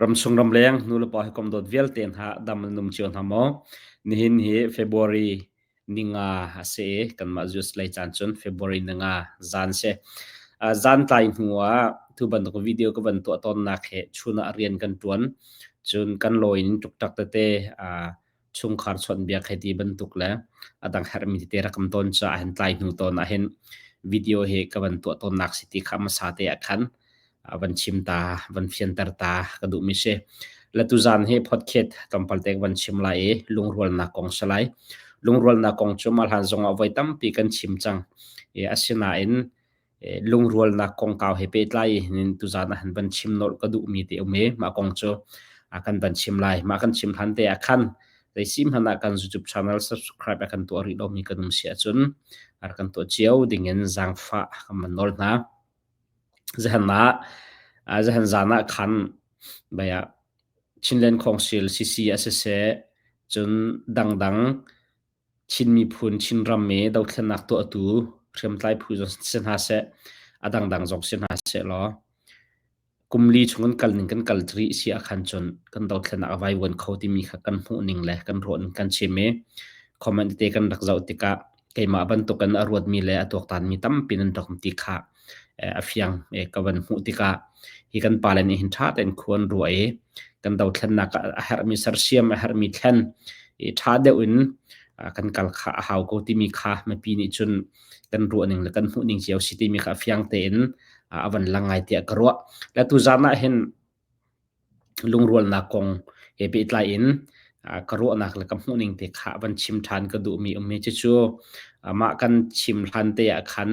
Ramsung ramleng nulepa hawikom dawt vialte hna dam le num cio hna maw? Nihin hi February ninga a si i kanmah US lei caan cun February ninga zan si. Zan tlai hnu ah tu bantuk video ka van tuah tawnnak hi chun ah rian kan tuan. Cun kan lawi in ṭukṭak tete chungkhar chawnhbiak hei ti bantuk le a dang herhmi tete rak um tawn caah hin tlai hnu tawn ah hin video hi ka van tuah tawnnak si ti kha hmasa te ah khan van chim ta van fianter ta ka duhmi si. Le tuzan hi podcast tlawmpal te ka van chim lai i lungrualnak kong si lai. Lungrualnak kong cu mah hlan zongah voi tampi kan chim cang. I asinain lungrualnak kongkau he pehtlai in tuzan ah han van chim nolh ka duhmi te um i mah kong cu kan van chim lai. Mah kan chim hlan te ah khan zei hmanh ah kan YouTube channel subscribe a kan tuah rih lomi kan um si ahcun rak kan tuah cio dingin zaangfah kan van nawl hna. Zahan ah zahan zan ah khan baya Chinland Council CC a siseh cun dangdang Chin miphun Chinram i dothlennak tuahtu hriamtlai phu zong si hna seh, a dangdang zong si hna sehlaw kum li chung kan kal ning kan kal rih si ahkhan cun kan dothlennak a vaivuan kho timi kha kan hmuh ning le kan ruah ning kan chim i comment tete kan rak zoh tikah keimah bantukin a ruatmi le a tuaktanmi tampi nan rak um ti kha a fiang ka van hmuh tikah hi kan pale nih hin ṭha tein khua an ruah i kan dothlennak ah a herhmi sersiam a herhmi thlen i ṭha deuh in kan kal kha a hau ko timi kha mipi nih cun kan ruah ning le kan hmuh ning cio si timi kha fiang tein a van lang ngai tiah ka ruah. Le tuzan ah hin lungrualnak kong he pehtlai in ka ruahnak le ka hmuhning te kha van chim ṭhan ka duhmi ummi cucu mah kan chim hlan te ah khan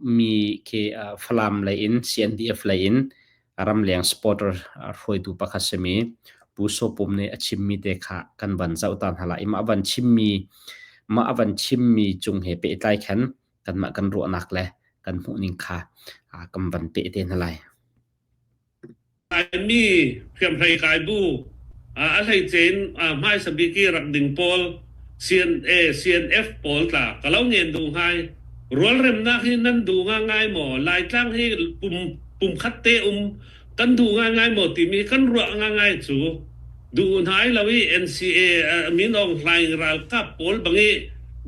mi khi Falam lei in CNDF lei in ramleng supporter hruaitu pakhat simi Pu Sopum nih a chimmi te kha kan van zoh ta hna lai. Mah van chimmi mah a van chimmi cung he pehtlai khan kanmah kan ruahnak le kan hmuhning kha kan van peh te hna lai. Laimi hriamhrei kai bu a hleice in hmaisa bik i rak ding pawl CNA, CNF pawl tla ka lo ngen duh ngai. Rualremnak hi nan duh ngangai maw? Laitlang hi pum pumkhat te um kan duh ngangai maw timi kan ruah ngangai cu duh hnai lo i NCA Min Aung Hlaing ralkap pawl bang i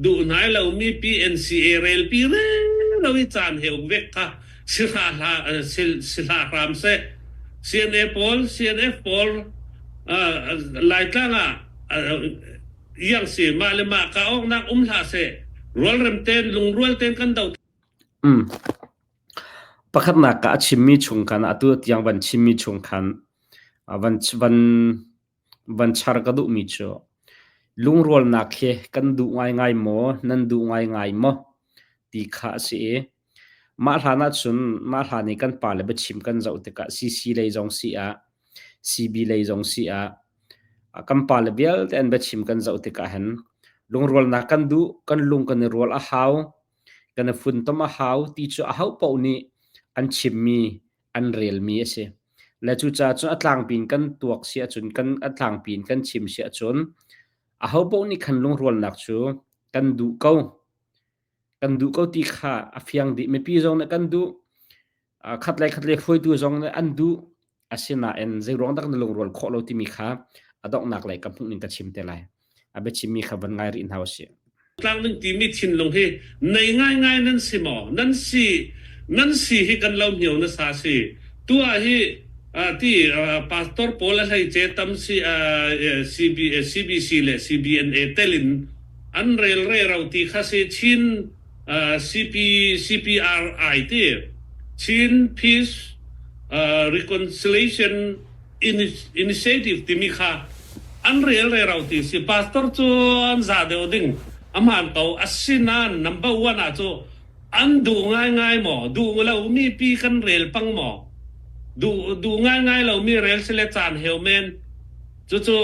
duh hnai lo mi PNCA relpi re lo i caan he uk vek kha sihlah hram seh. CNA pawl, CNF pawl Laitlang ah iang si mah le mah ka awknak um hlah seh. Rualrem ten lungrual ten kan do. Mm. Pakhatnak ka a chimmi chung khan atu tiang van chimmi chung khan van van van char ka duhmi cu lungrualnak hi kan duh ngaingai maw nan duh ngaingai maw ti kha a si i Mah hlan ahcun mah hlan i kan pale biachim kan zoh tikah CC lei zong si ah, CB lei zong si ah, kan pale vialte an biachim kan zoh tikah hin lungrualnak kan duh, kan lung kan i rual a hau, kan i funtom a hau ti cu aho paoh nih an chimmi, an relmi a si. Le cucaah cun a tlangpi in kan tuak si ahcun, kan a tlangpi in kan chim si ahcun aho paoh nih khan lungrualnak cu kan duh ko. Kan duh ko ti kha a fiang dih. Mipi zong nih kan duh. Khat le khat le hruaitu zong nih an duh. Asinain zeiruang dah kan lungrual khawh lo timi kha a donghnak lei ka hmuh ning ka chim te lai. A biachimmi kha van ngai rih hna usih. Tlang ding timi thinlung hi nei ngaingai nan si maw? Nan si nan si hi kan lo hnio na sa si. Tu ah hi ti pastor pawl a hleice tam si CB, CBC le CBNA telin an rel rero ti kha si Chin CP CPRI ti Chin Peace Reconciliation Initiative timi kha an rel rero ti si pastor cu an za deuh ding a hmaan ko asinain number one ah cu an duh ngaingai maw duh lo mi pi kan rel pang maw duh duh ngaingai lo mi rel sile caan heu men Cucu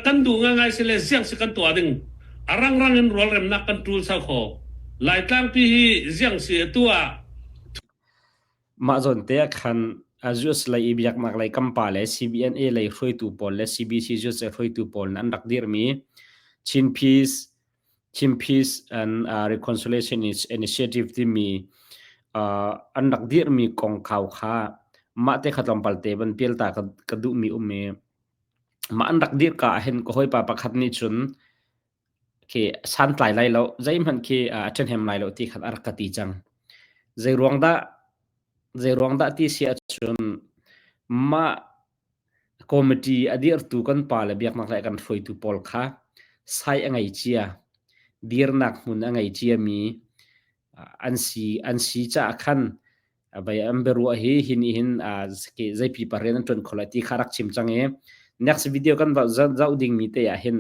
kan duh ngaingai si le ziang si kan tuah ding a rangrang in rualremnak kan ṭul sau kho. Laitlangpi hi ziang si atu ah Mah zawn te ah khan US lei i biaknak lei kampa le CBNA lei hruaitu pawl le CBC US hruaitu pawl an rak dirmi Chin Peace Chin Peace and Reconciliation Initiative timi an rak dirmi kongkau kha Mah te kha tlawmpal te van pial ta ka, ka duhmi um i mah an rak dirka ah hin ka hawipa pakhat nih cun khi santlai lai lo zeihmanh khi a ṭhahnem lai lo ti khan a rak ka ti cang. Zei ruang dah zei ruang dah ti si ahcun mah committee a dirtu kan pa le biaknak lei kan hruaitu pawl kha sai a ngei cia dirnak hmun a ngei cia mi an si an si caah khan vai an biaruah hi hi nih hin zeipi pa rian an ṭuan kho lai ti kha rak chim cang i next video kan zoh ding mi te ah hin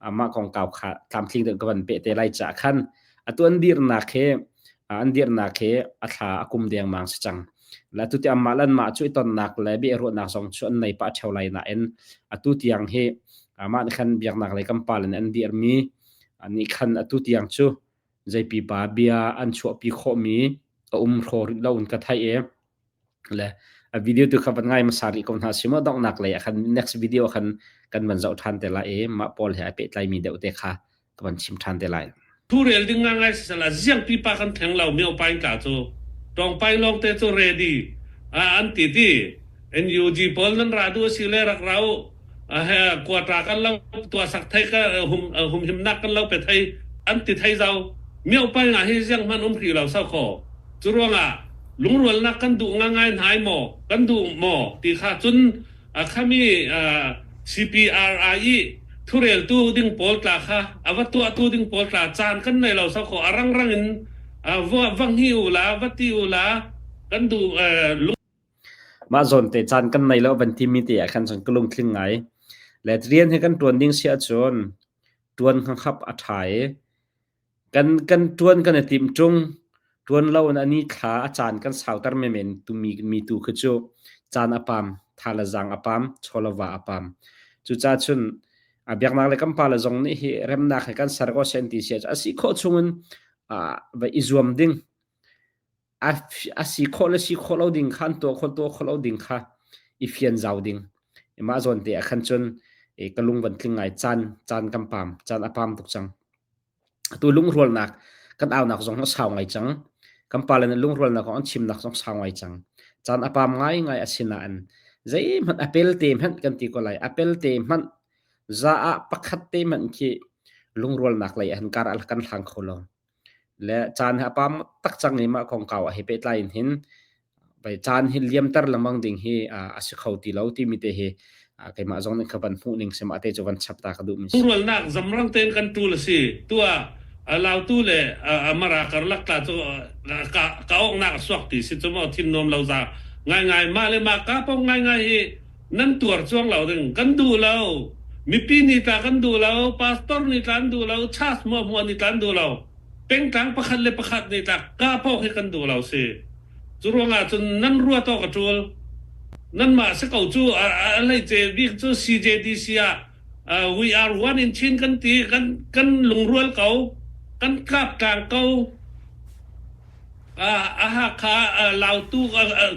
mah kongkau kha tlamtling deuh ka van peh te lai caah khan atu an dirnak he an dirnak he a thla a kum dengmang si cang la tu ti amah lan mah cu i tonnak le bia ruahnak zong cu an nei pah theo lai nain atu tiang hi amah nih khan biaknak lei kan pa len an dirmi nih khan atu tiang cu zeipipa bia an chuahpi khawhmi a um hraw rih lo in ka theih i le a video tu kha van ngai hmasa rih ko hna si maw donghnak lei ah khan next video khan kan van zoh ṭhan te lai i mah pawl he ai pehtlaimi deuh te kha ka van chim ṭhan te lai. Thu rel ding ngai sisala ziang pipa kan thleng lo mio paing tla cu tawng paing lawng te cu ready an ti ti NUG pawl nan ra duh si le rak ra u quata kan lo tua sak thei ka hum humhimnak kan lo pe thei an ti thei zau mio paing ah hi ziang hman um hrih lo sau kho cu ruangah lungrualnak kan duh ngangai hnai maw kan duh maw ti kha cun khami CPRI i thureltu ding pawl tla kha a va tuahtu ding pawl tla caan kan nei lo sau kho a rangrang in va ngi u la va ti u la kan duh lung Mah zawn te caan kan nei lo van timi te ah khan cun ka lungtling ngai. Le rian hi kan ṭuan ding si ahcun ṭuan hngahap a ṭha i kan kan ṭuan kan i tim ṭung. Ṭuan lo in a ni thla a caan kan sauter menmen tumi mi tu khi cu caan a pam, tha le zaang a pam, chaw le va a pam. Cucaah cun a biaknak le kan pale zong nih hi remnak hi kan ser ko seh an ti si ahcun a si khawh chungin va i zuam ding. A si khawh le si khawh lo ding kha an tuah khawh tuah khawh lo ding kha i fian zau ding. Mah zawn te ah khan cun ka lung van tling ngai caan caan kan pam caan a pam tuk cang. Atu lungrualnak kan aunak zong a sau ngai cang. Kan pale nih lungrualnak kong an chimnak zong sau ngai cang. Caan a pam ngaingai a si nain zeihmanh a pelte hmanh kan ti ko lai. A pelte hmanh za ah pakhat te hmanh khi lungrualnak lei ah hin kar kan hlang kho lo. Le caan hi a pam tak cang i mah kongkau ah he pehtlai in hin vai caan hi liamter lengmang ding hi a si kho ti lo timi te hi keimah zong nih ka van hmuh ning si mah te cu van chap ta ka duh mi si. Lungrualnak zamrang tein kan ṭul a si. Tuah Lautu le Mara karlak tla cu ka awknak a suak ti si cu maw thin nuam lo za ngaingai mah le mah ka pong ngaingai hi nan tuar cuang lo ding kan duh lo mipi nih tla kan duh lo pastor nih tla an duh lo church muahmuah nih tla an duh lo pengtlang pakhat le pakhat nih tla ka pawk hi kan duh lo si cu ruangah cun nan ruat awk a ṭul nanmah si ko cu a hleice bik cu CJDC ah we are one in Chin kan ti kan kan lungrual ko kan tlap tlang ko A Hakha Lautu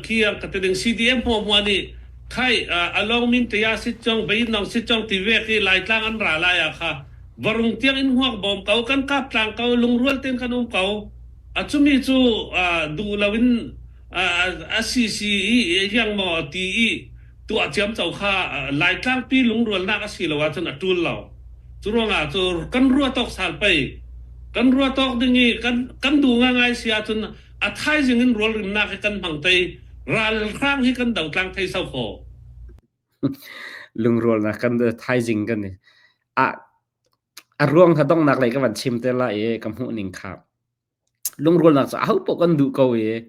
khi ka ti ding CDM hmuahhmuah nih khai along min tia sit cong bayin nong sit cong ti vek i Laitlang an ra lai ah kha varung tiang in huak bawm ko kan kap tlang ko lungrual ten kan um ko a cumi cu duh lo in a CC i hiang maw ti i tuah ciam co kha Laitlang pi lungrualnak a si lo ahcun a ṭul lo. Cu ruangah cu kan ruah tawk sal pei kan ruah tawk ding i kan kan duh ngangai si ahcun a thaizing in rualrimnak hi kan hmang tei ralhrang hi kan dotlang thei sau kho. Lungrualnak kan thaizing kan i a a ruang kha donghnak lei ka van chim te la i ka hmuh ning kha Lungrualnak cu ahopaoh kan duh ko i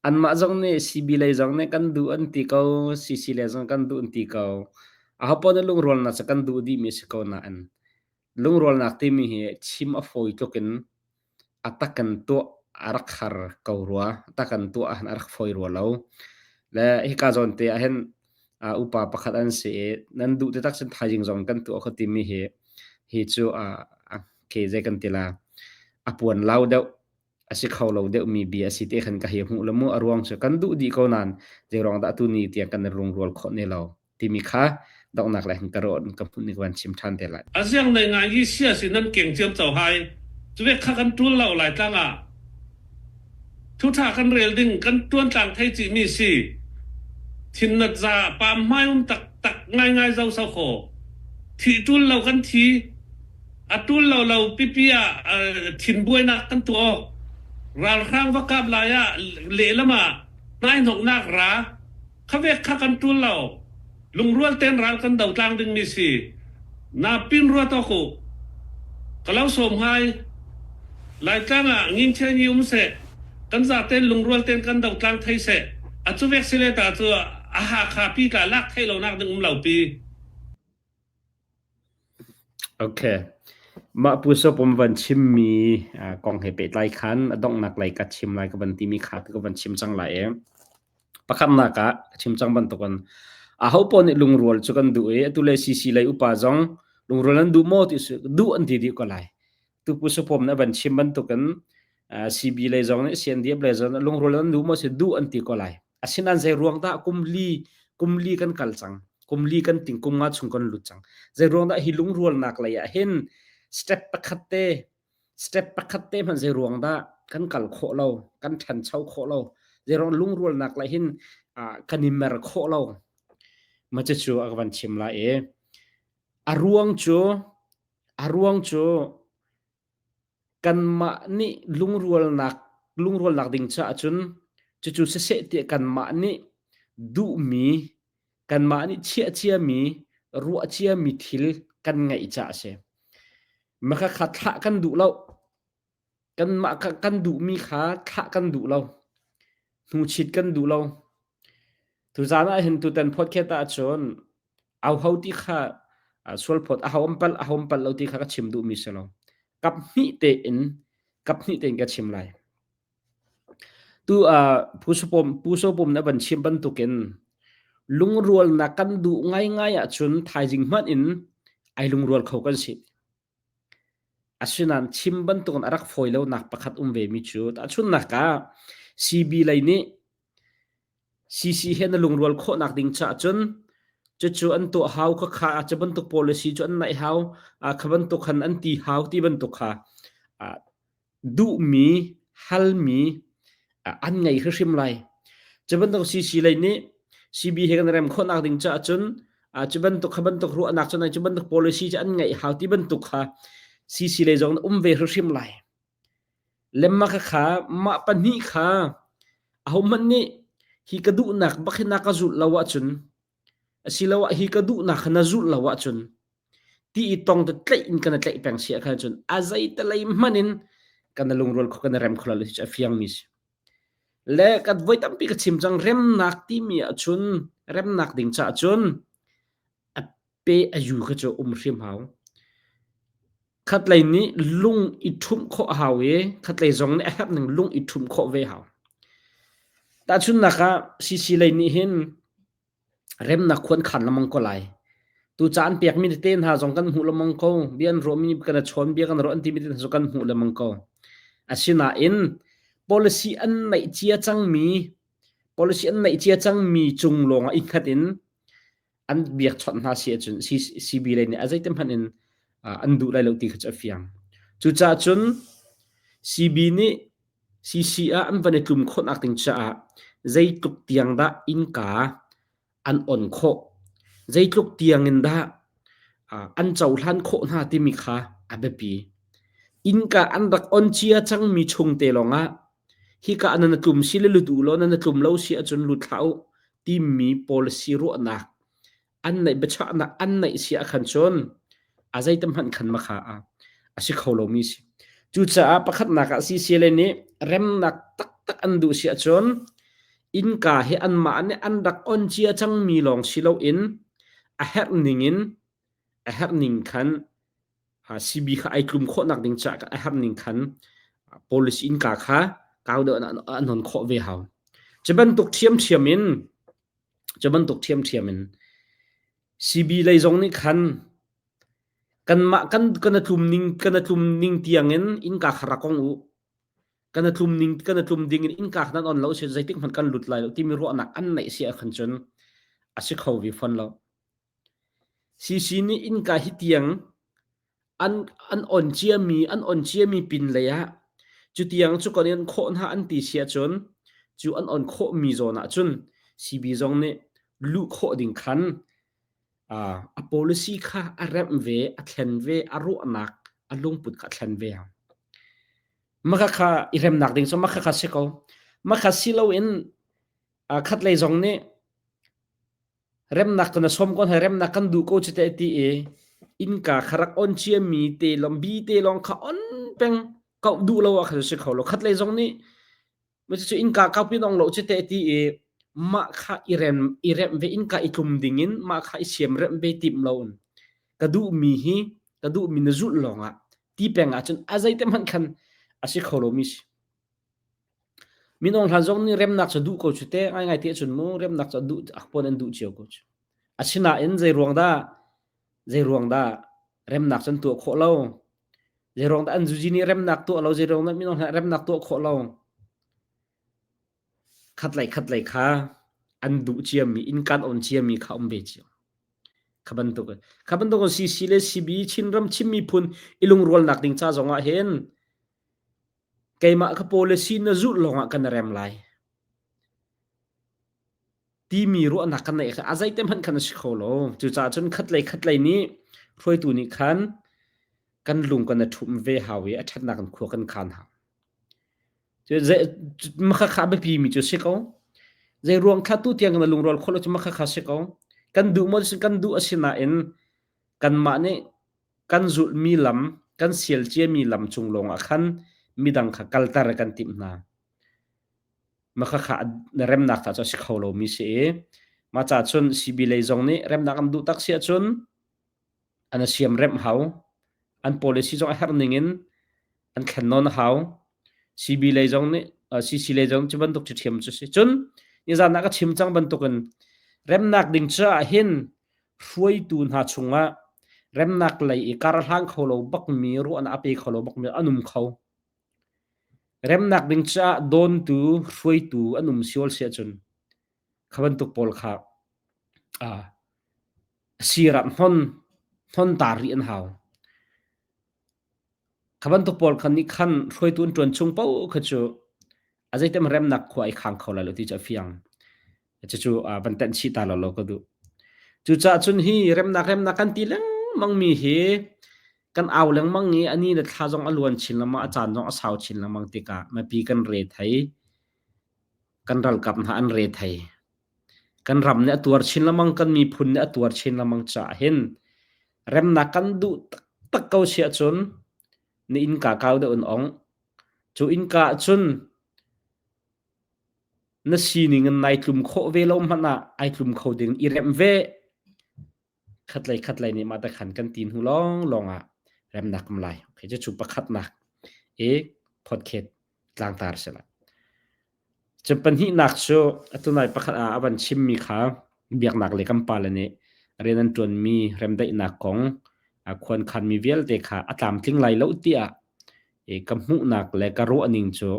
anmah zong nih CB lei zong nih kan duh an ti ko, CC lei zong kan duh an ti ko. Ahopaoh nih lungrualnak cu kan duh dihmi a si ko nain lungrualnak timi hi chim a fawi tluk in a tak in tuah a rak har ko rua. A tak in tuah ahhin a rak fawi rua lo. Le hika zawn te ahhin uh, upa pakhat an si i nan duh taktak cun thaizing zong kan tuah kho timi hi hi cu uh, khi zei kan ti la a puan lau deuh a si kho lo deuh mi bia a si te khan ka hei hmuh le mu a ruang cu kan duh dih ko nain zei ruang dah tu ni tiang kan rungrual khawh ne lo timi kha donghnak le hin ka rawh ka hmuh ni ka van chim ṭhan te lai. A ziang nei ngai hi sia si nan keng ciam co hai cuve kha kan ṭul lo lai tlang ah Thuṭha kan rel ding kan ṭuan tlang thei cihmi si. Thin nat za pam hmai um taktak ngaingai zo so khaw. Thi ṭul lo kan thi. A ṭul lo lo pipi ah thin buainak kan tuah awk. Ralhrang va kap lai ah lehlam ah hnaihnoknak ra. Khavek kha kan ṭul lo. Lungrual tein ral kan do tlang dingmi si. Na pin ruat awk u. Ka lo sawm hai. Laitlang ah ngingchia ni um seh. Kan zaten lungrual tein kan do tlang thei seh. A cu vek sile ta cu a Hakha pi tla lak thei lo nak ding um lo pi. Okay. Mah Pu Sopum van chimmi kong he pehtlai khan a donghnak lei ka chim lai ka van timi kha ka van chim cang lai i pakhatnak ah ka chim cang bantukin aho paoh nih lungrual cu kan duh i atu le CC lei upa zong lungrual an duh maw ti duh an ti dih ko lai. Tu Pu Sopum nih a van chim bantukin CB lei zong nih CNDF lei zong nih lungrual an duh maw si duh an ti ko lai. Asinain zei ruang dah kum li kan kal cang. Kum li kan ting kum nga chung kan lut cang. Zei ruang dah hi lungrualnak lei ah hin step pakhat te hmanh zei ruang dah kan kal khawh lo, kan ṭhancho khawh lo. Zei ruang lungrualnak lei hin kan i mer khawh lo. Ma cucu a ka van chim lai i a ruang cu Kanmah nih lungrualnak ding caah cun cucu siseh tiah kanmah nih duhmi, kanmah nih chiah ciami, ruah ciami thil kan ngeih caah a si. Makhakha thlah kan duh lo. Kanmah kan duhmi kha thlah kan duh lo. Hnuchit kan duh lo. Tuzaan ah hin tutan podcast ahcun auho ti kha sualphawt aho an palh aho an palh lo ti kha ka chim duhmi si lo. Kap hnih tein ka chim lai. Tu Pu Sopum na van chim bantukin lungrualnak kan duh ngaingai ahcun thaizing hmanh in ai lungrual kho kan si. Asinain chim bantukin a rak fawi lonak pakhat um vemi cu tahchunhnak ah CB lei nih CC he na lungrual khawhnak ding caah cun cucu an tuah hau khakha cu bantuk policy cu an naih hau kha bantuk khan an ti hau ti bantuk kha duhmi halmi an ngei hrimhrim lai. Cu bantuk CC lei nih CB he kan rem khawhnak ding caah cun cu bantuk kha bantuk ruahnak cu cu bantuk policy cu an ngeih hau ti bantuk kha CC lei zong um ve hrimhrim lai. Lemma kha kha mah pahnih kha ahohmanh nih hi ka duhnak bak hi na ka zulh lo ahcun asiloah hi ka duhnak kha na zulh lo ahcun ti i tong te tlaih in kan tlaih peng si ahkhan cun a zeitalei hmanh in kan lungrual kho kan rem kho lo cu a fiangmi si. Le kan voi tampi ka chim cang remnak timi ahcun remnak ding caah cun a pe a yu kha cu um hrim hau. Khatlei nih lung i ṭhumh khawh a hau i khatlei zong nih a herh ning lung i ṭhumh khawh ve hau. Tahchunhnak ah CC lei nih hin remnak khuan khan lengmang ko lai. Tucaah an pekmi tete hna zong kan hmuh lengmang ko. Bia an ruahmi kan i chawn bia kan ruah an timi te hna zong kan hmuh lengmang ko. Asinain policy an neih cia cangmi policy an neih cia cangmi cung lawngah i hngat in an biakchawnh hna si ahcun CB lei nih a zeitin hmanh in an duh lai lo ti kha cu a fiang. Cucaah cun CB nih CC ah an van i tlum khawhnak ding caah zeitluk tiang dah innka an on khawh, zeitluk tiang in dah an cohlan khawh hna timi kha a biapi. Innka an rak on cia cangmi chung te lawngah hika ah nan tlum si le lut u law nan tlum lo si ahcun lut hlah u timi policy ruahnak an neih biachahnak an neih si ah khan cun a zeitam hmanh khan makha a a si kho lomi si. Cucaah pakhatnak ah CCLA nih remnak taktak an duh si ahcun innka hi anmah nih an rak on cia cangmi lawng si loin a herh ning in a herh ning khan CB kha ai tlum khawhnak ding caah a herh ning khan policy innka kha kau deuh an hon khawh ve hau. Cu bantuk ṭhiamṭhiam in Cu bantuk ṭhiamṭhiam in CB lei zong nih khan kanmah kan kan a tlum ning kan a tlum ning tiangin innka kha rak ong u. Kan a tlum ning kan a tlum ding in innka kha nan on lo si zeitik hmanh kan lut lai lo timi ruahnak an neih si ahkhan cun a si kho ve fawn lo. CC nih innka hi tiang an on ciami an on ciami pin lei ah cutiang cu kan in khawh hna an ti si ahcun cu an on khawhmi zawn ahcun CB zong nih luh khawh ding khan a policy kha a remh ve, a thlen ve, a ruahnak, a lungput kha a thlen ve. Maka kha i remnak ding cu maka kha si ko. Maka si loin khatlei zong nih remnak kan som ko hna remnak kan duh ko cu te ti i innka kha rak on ciami te lawng bi te lawng kha on peng ko duh lo ah khan si kho lo khatlei zong nih Cucu innka kaupi in ong lo cu teh ti i mah kha i rem i remh ve innka i tlum dingin mah kha i siamremh ve timh loin ka duhmi hi ka duhmi na zulh lawngah ti peng ahcun a zeite hmanh khan a si kho lomi si. Minung hlan zong nih remnak cu duh ko cu teh ngaingai ti ahcun mu remnak cu duh akpon an duh cio ko cu. Asinain zei ruang dah zei ruang dah remnak cu an tuah khawh lo Zeiruang dah an zuzi nih remnak tuah lo, zeiruang dah minung hna remnak tuah khawh lo. Khatlei khatlei kha an duh ciami, inn kan on ciami kha um ve cio. Kha bantuk. Kha bantuk CC le CB Chinram Chin miphun i lungrualnak ding ca zong ah hin keimah ka policy na zulh lawngah kan rem lai. Timi ruahnak kan neih kha a zeite hmanh khan a si kho lo. Cucaah cun khatlei khatlei nih hruaitu nih khan kan lung kan i ṭhumh ve hau i a ṭhatnak in khua kan khan hau. Makha kha a biapi mi cu si ko. Zei ruang kha tu tiang na lungrual khawh lo cu makha kha si ko. Kan duh maw kan duh a si nain kanmah nih kan zulhmi lam, kan sial ciami lam cung lawngah khan midang kha kalter kan timh hna. Makhakha remnak ta cu a si kho lomi si i mah ca cun CB lei zong nih remnak an duh tak si ahcun an i siamremh hau. An policy zong a herh ning in an thlen nawn a hau. CB lei zong nih CC lei zong cu bantuk ṭhiam cu si. Cun nizan ah ka chim cang bantukin remnak ding caah hin hruaitu hna chungah remnak lei i kar a hlang kho lo bakmi ruahnak a pe kho lo bakmi an um kho. Remnak ding caah dawntu, hruaitu an um sual si ahcun kha bantuk pawl kha sir ah hnon, hnon ta rih an hau. Kha bantuk pawl khan nih khan hruaitu an ṭuan chung paoh kha cu a zeitem remnak khua ai khang kho lai lo ti cu a fiang. Cucu van tenh chih ta law ka duh. Cucaah cun hi remnak remnak kan ti lengmang mi hi kan au lengmang i ani le thla zong a luan chin lengmang a caan zong a sau chin lengmang tikah mipi kan re thei kan ralkap hna an re thei kan ram nih a tuar chin lengmang kan miphun nih a tuar chin lengmang caah hin remnak kan duh taktak ko si ahcun na innka kau deuh in ong cu innka ahcun Na sining in nai tlum khawh ve lo hmanh ah ai tlum kho ding i remh ve. Khatlei khatlei nih mah te khan kan ti hnu lawnglawng ah remnak um lai. Okay, cucu pakhatnak i podcast tlangtar si lai. Cu pahnihnak cu atu nai pakhat ah a van chimmi kha biaknak le kan pale nih rian an ṭuanmi remdaihnak kong a khuankhanmi vialte kha a tlamtling lai lo tiah ka hmuhnak le ka ruahning cu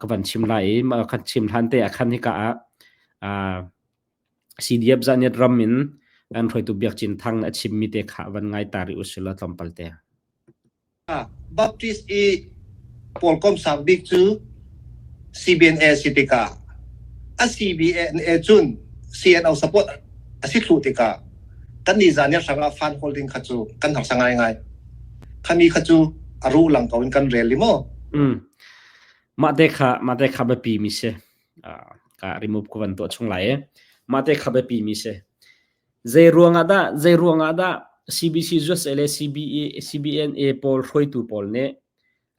ka van chim lai i mah khan chim hlan te ah khan hika ah CDF Zaniat ram in an hruaitu Biak Cin Thang a chimmi te kha van ngai ta rih usih law tlawmpal te. Baptist i pawlkom sang bik cu CBNA si tikah a CBNA cun CNO support a si thlu tikah kan nih zan hrangah fund holding kha cu kan harsa ngaingai. Khami kha cu a ru lang ko in kan rel li maw? Mm. Mah te kha mah te kha biapi mi si. Ka remove ko van tuah chung lai e. Mah te kha biapi mi si. Zei ruangah dah zei ruangah dah CBC USA le CBE CBNA pawl hruaitu pawl nih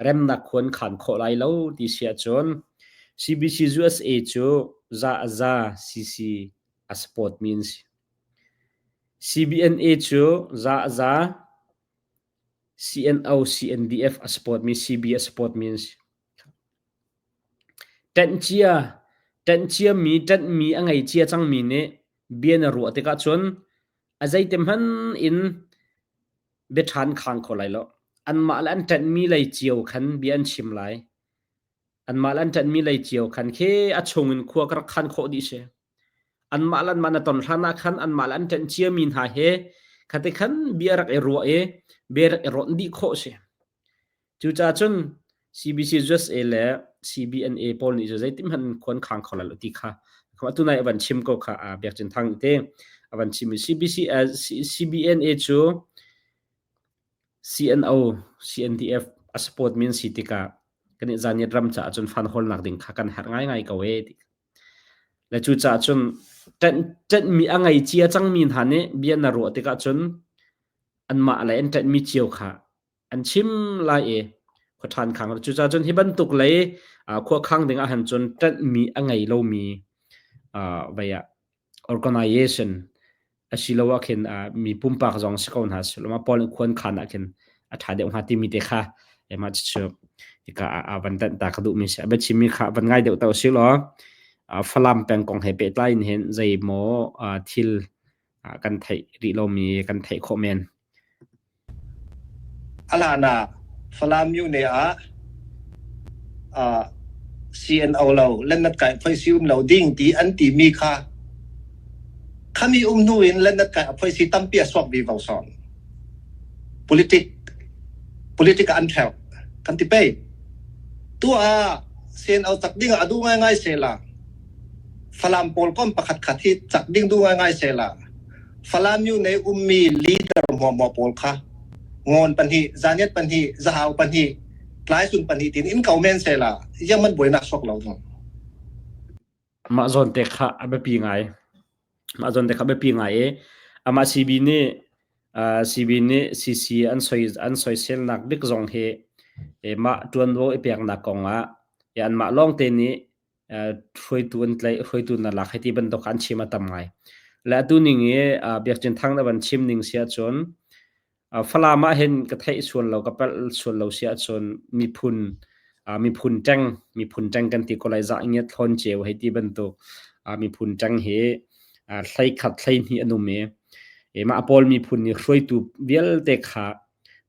remnak khuan khan khawh lai lo ti si ahcun CBC USA cu za a za CC a support mi an si. CBNA cu za a za CNO CNDF a support mi CB a support mi an si. Ṭanh cia ṭanh ciami ṭanhmi a ngei cia cangmi nih bia na ruah tikah cun a zeite hmanh in bia ṭhan khang kho lai lo. Anmah le an ṭanhmi lei cio khan bia an chim lai. Anmah le an ṭanhmi lei cio khan khi a chungin khua ka rak khan khawh dih si. Anmah le anmah na ton hlan ah khan anmah le an ṭanh ciami hna he khati khan bia rak i ruah i bia rak i rawnh dih khawh si. Cucaah cun CBC USA le CBNA pawl nih cu zeitin hmanh in khuan khang kho lai lo ti kha Atu nai avan chim ko kha Biak Cin Thang te avan chim CBC CBNA cu CNO CNDF a support min si tikah kan i zaniat ram caah cun fan hawlnak ding kha kan herh ngaingai ko e ti. Le cu caah cun ṭanhmi a ngei cia cangmi hna nih bia na ruah tikah cun anmah le an ṭanhmi cio kha an chim lai i khua ṭhan khang. Cucaah cun hi bantuk lei khua khang ding ah hin cun ṭanhmi a ngei lomi vei ah organization asiloah khin mi pumpak zong si ko hna seh mah pawl khuan khan ah khin a ṭha deuh hnga timi te kha mah cucu hika ah van tanh ta ka duhmi si. A biachimmi kha van ngai deuh ta usih law Falam peng kong he pehtlai in hin zeimaw thil kan theih rih lomi kan theih khawh men. A hlan ah Falam myone ah CNO lo lennat kai phoisi um lo ding ti an timi kha khami um hnu in lennat kai a phoisi tampi a suak vi vo sawn. Politic politic ah an ṭheo kan ti pei. Tu ah CNO cak ding ah a duh ngaingai sela Falam pawl kom pakhat khat hi cak ding duh ngaingai sela Falam myone ummi leader hmuahhmuah pawl kha Ngawn pahnih, Zaniat pahnih, Zahau pahnih, Tlaisun pahnih tiin in ko men sela iang man buainak sok lo ding. Mah zawn te kha a biapi ngai. Mah zawn te kha biapi ngai i amah CB nih uh, CB nih CC an soi an soiselnak bik zong hi e, mah ṭuanvo i peknak kong ah e, anmah lawng te nih hruaitu an tlaih hruaitu na lak hei ti bantuk an chim a tam ngai. Le atu ning i Biak Cin Thang na van chim ning si ahcun Falam ah hin ka theih sual lo ka palh sual lo si ahcun miphun miphun ṭeng miphun ṭeng kan ti ko lai zah ngiat thlawn ceu hei ti bantuk miphun ṭeng hi hlei khat hlei hnih an um i mah pawl miphun nih hruaitu vialte kha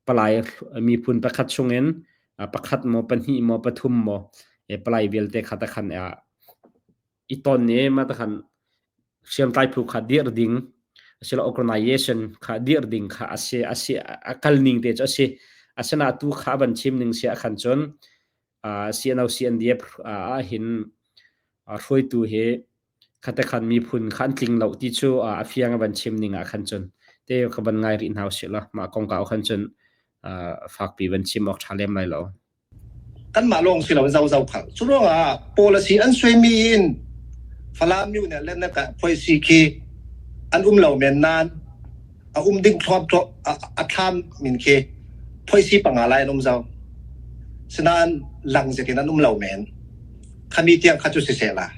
palai miphun pakhat chungin pakhat maw pahnih maw pathum maw palai vialte kha takhan i ton i mah takhan hriamtlai phu kha dir ding asilo organization kha dir ding kha asi asi a kal ning te chu asi asina tu kha ban chim ning sia khan chun CNO CNDF ah hin hruaitu hi khate khan miphun kha an tling lo ti cu a fiang a van chim ning ah khan cun te ka van ngai rih hna usih law mah kongkau khan cun fakpi van chim awk ṭha lem lai lo. Kanmah lawng si lo zozo khal. Cu ruangah policy an suaimi in Falam myu nih le ka phoisi khi an um lo men nain a um ding thluam a thlam min khi phoisi panga lai an um zo. Sinain lang zetin an um lo men. Khami tiang kha cu siseh la.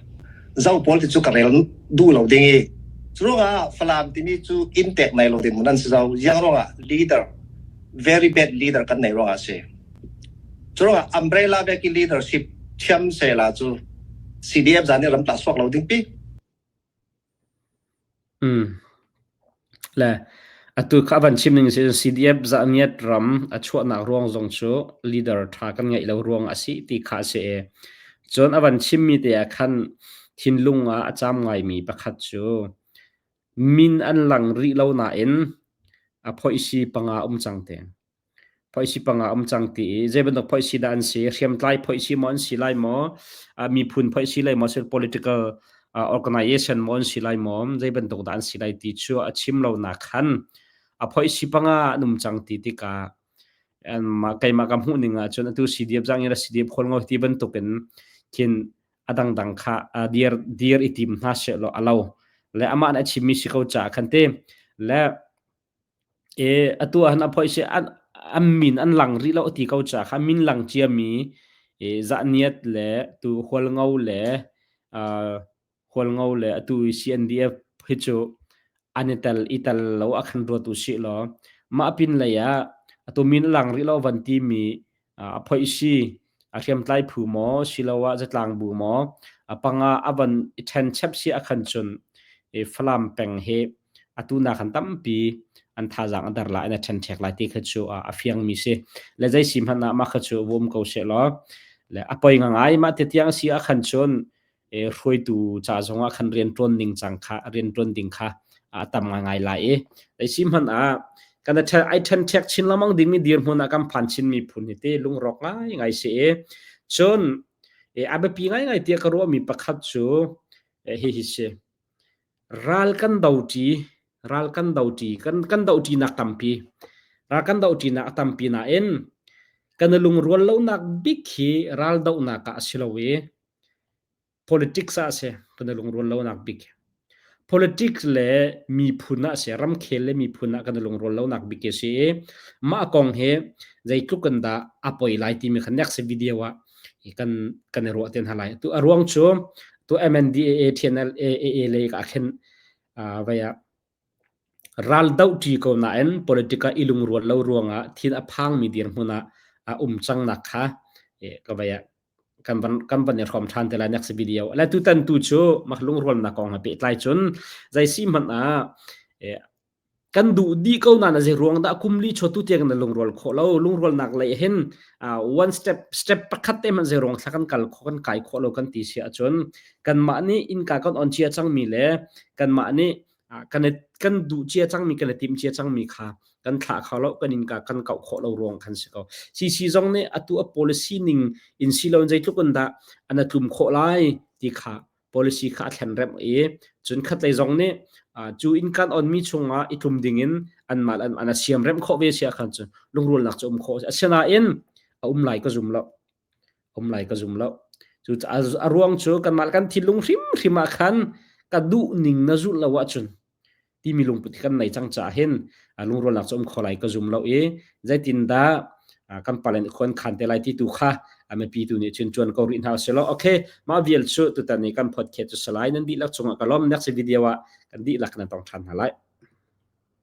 Zo pawl ti cu ka rel duh lo ding i cu ruangah Falam timi cu inn tek nei lo ding mun an si zo. Yang ruangah leader very bad leader kan nei ruangah si. Cu ruangah umbrella beki leadership thiam sela cu CDF zan i ram tla suak lo ding pi. Le atu kha van chim ning si CDF zangiat ram a chuahnak ruang zong cu leader ṭha kan ngeih lo ruang a si ti kha a si i cun a van chimmi te ah khan thinlung ah a caam ngaimi pakhat cu min an lang rih lo nain a phoihsi panga um cang te. Phoihsi panga um cang ti i zei bantuk phoihsi dah an si? Hriamtlai phoihsi maw an si lai maw? Miphun phoihsi lai maw? Political organization maw an si lai maw? Zei bantuk dah an si lai ti cu a chim lo nak khan a phoihsi panga an um cang ti tikah keimah ka hmuh ning ahcun atu CDF zang in CDF khawl ngo ti bantuk in khin a dangdang kha dir dir i tim hna seh law a lo le amah nih a chimmi si ko caah khan te le E atu ah hin a phoih si an an min an lang rih lo ti ko caah kha min lang ciami e zahniat le tu hualngo le uh, hualngo le atu i CNDF hi cu an i tel i tel lo a khan ruat u sih law mah pin lei ah atu min a lang rih lo van timi a phoih si a hriamtlai phu maw siloah zatlang bu maw a panga a van i ṭhen chep si a khan cun i Falam peng hi atu nak han tampi an thazaang a dar la in a ṭhen ṭhek lai ti kha cu a fiang mi si le zei si hmanh ah mah kha cu vum ko she law le a poi ngai mah te tiang si a khan cun hruaitu ca zongah khan rianṭuan ning cang kha rianṭuan ding kha a tam ngaingai lai i si hmanh ah kan ai ṭhenṭhek chin lengmang dingmi dirhmun ah kan phan chin miphun hi te lungrawk ngaingai si i cun a biapi ngaingai tiah ka ruahmi pakhat cu. Hihi si. Ral kan doṭi, ral kan doṭi, kan kan doṭinak tampi. Ral kan doṭinak a tampi nain kan i lungrual lonak bik hi ral dohnak ah a si lo i politics ah a si kan i lungrual lonak bik. Politics le miphun ah a si, ramkhel le miphun ah kan i lungrual lonak bik a si i mah kong hi zeitluk in dah a poi lai timi kha next video ah kan kan i ruah te hna lai. Tu a ruang cu tu MNDAA TNLA lei ka khin vai ah ral doh ṭi ko nain politic ah i lungrual lo ruangah thin a phangmi dirhmun ah a um cang nak kha ka vai ah kan van kan van i hrawm ṭhan te lai next video. Le tutan tu cu mak lungrualnak kong he pehtlai cun zei si hmanh ah kan duh dih ko nain a zei ruang dah kum li chaw tu tiang na lungrual khawh lo? Lungrualnak lei hin one step step pakhat te hmanh zei ruang thla kan kal khawh kan kai khawh lo kan ti si ahcun kanmah nih innka kan on cia cangmi le kanmah nih kan kan duh cia cangmi kan i timh cia cangmi kha kan thlah kho lo, kan innka kan kauh khawh lo ruang khan si ko. CC zong nih atu a policy ning in si lo in zeitluk in dah an tlum khawh lai ti kha policy kha a thlen remh i cun khatlei zong nih cu inn kan onmi chungah i tlum dingin anmah an an a siam remh khawh ve si ahkhan cun lungrualnak cu um khawh. Asinain a um lai ka zum lo, um lai ka zum lo. Cu a ruang cu kanmah kan thinlung hrimhrim ah khan ka duh ning na zulh lo ahcun timi lungput kan nei cang caah hin lungrualnak cu um kho lai ka zum lo i zeitindah kan palen khuan khan te lai ti tu kha mipi tu nih cun tuan ko rih hna usih law. Okay, mah vial cu tutan ni kan podcast cu salai nan dihlak cungah ka lawm. Next video ah kan dihlak nan tong than hna lai.